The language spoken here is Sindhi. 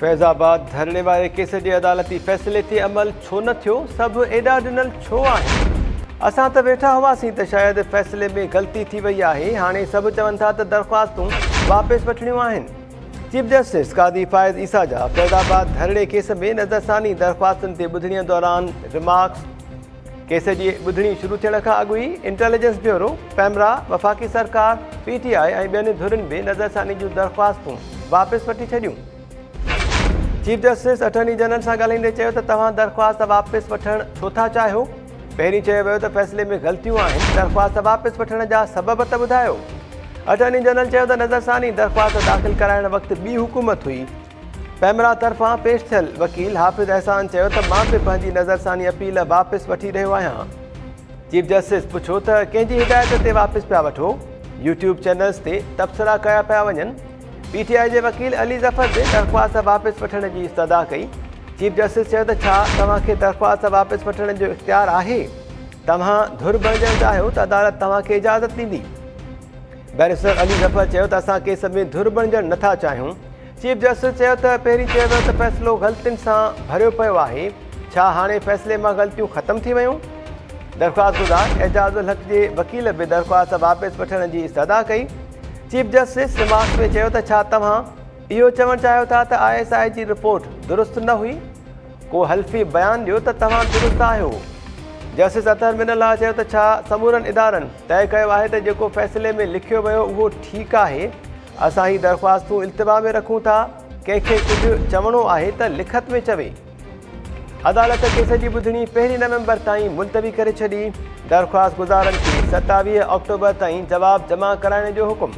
فيض آباد ڌرڻي واري ڪيس جي عدالتي فيصلي تي عمل ڇو نه ٿيو، سڀ ايڏا ڊنل ڇو آهن؟ اسان ته ويٺا هئاسين ته شايد فيصلي ۾ غلطي ٿي وئي آهي، هاڻي سڀ چون ٿا ته درخواستون واپس وٺڻيون آهن. چيف جسٽس قاضي فائز عيسيٰ جا فيض آباد ڌرڻي ڪيس ۾ نظرثاني درخواستن تي ٻڌڻي دوران رمارڪس. ڪيس جي ٻڌڻي شروع ٿيڻ کان اڳ ئي انٽيليجنس بيورو، پيمرا، وفاقي سرڪار، پي ٽي آء ۽ ٻين ڌرين به نظرثاني جون درخواستون واپس وٺي ڇڏيون. چيف جسٽس اٽارني جنرل سان ڳالهائيندي چيو ته توهان درخواست واپس وٺڻ ڇو ٿا چاهيو؟ پهرين چيو ويو ته فيصلي ۾ غلطيون آهن، درخواست واپس وٺڻ جا سبب ته ٻڌايو. اٽارني جنرل چيو ته نظرثاني درخواست داخل ڪرائڻ وقت ٻي حڪومت هئي. پيمرا طرفان پيش ٿيل وڪيل حافظ احسان چيو ته مان به پنهنجي نظرثاني اپيل واپس وٺي رهيو آهيان. چيف جسٽس پڇيو ته ڪنهن جي هدايت تي واپس پيا وٺو؟ يوٽيوب چينلز تي تبصرا ڪيا پيا وڃن. پي ٽي آء جي وڪيل علي ظفر به درخواست واپس وٺڻ جي استدعا ڪئي. چيف جسٽس چيو ته ڇا توهان کي درخواست واپس وٺڻ جو اختيار آهي؟ توهان ڌر بڻجڻ چاهيو ته عدالت توهان کي اجازت ڏيندي. بئريسٽر علي ظفر چيو ته اسان ڪيس ۾ ڌر بڻجڻ نٿا چاهيون. چيف جسٽس چيو ته پهرين چيو ويو ته فيصلو غلطين سان ڀريو پيو آهي، ڇا هاڻي فيصلي مان غلطيون ختم ٿي ويون؟ درخواستگذار اعجاز الحق جي وڪيل به درخواست واپس وٺڻ جي استدعا ڪئي. چيف جسٽس ريمارڪس ۾ چيو ته ڇا توهان اهو چوڻ چاهيو ٿا ته I S I جي رپورٽ درست نه هئي؟ ڪو حلفي بيان ڏيو ته توهان درست آهيو. جسٽس اطهر من الله چيو ته ڇا سمورن ادارن طئي ڪيو آهي ته جيڪو فيصلي ۾ لکيو ويو اهو ٺيڪ آهي؟ اسان هي درخواستون التوا ۾ رکون ٿا، ڪنهن کي ڪجهه چوڻو آهي ته لکت ۾ چوي. عدالت ڪيس جي ٻڌڻي پهرين نومبر تائين ملتوي ڪري ڇڏي، درخواستگذارن کي 27 آڪٽوبر تائين جواب جمع ڪرائڻ جو حڪم.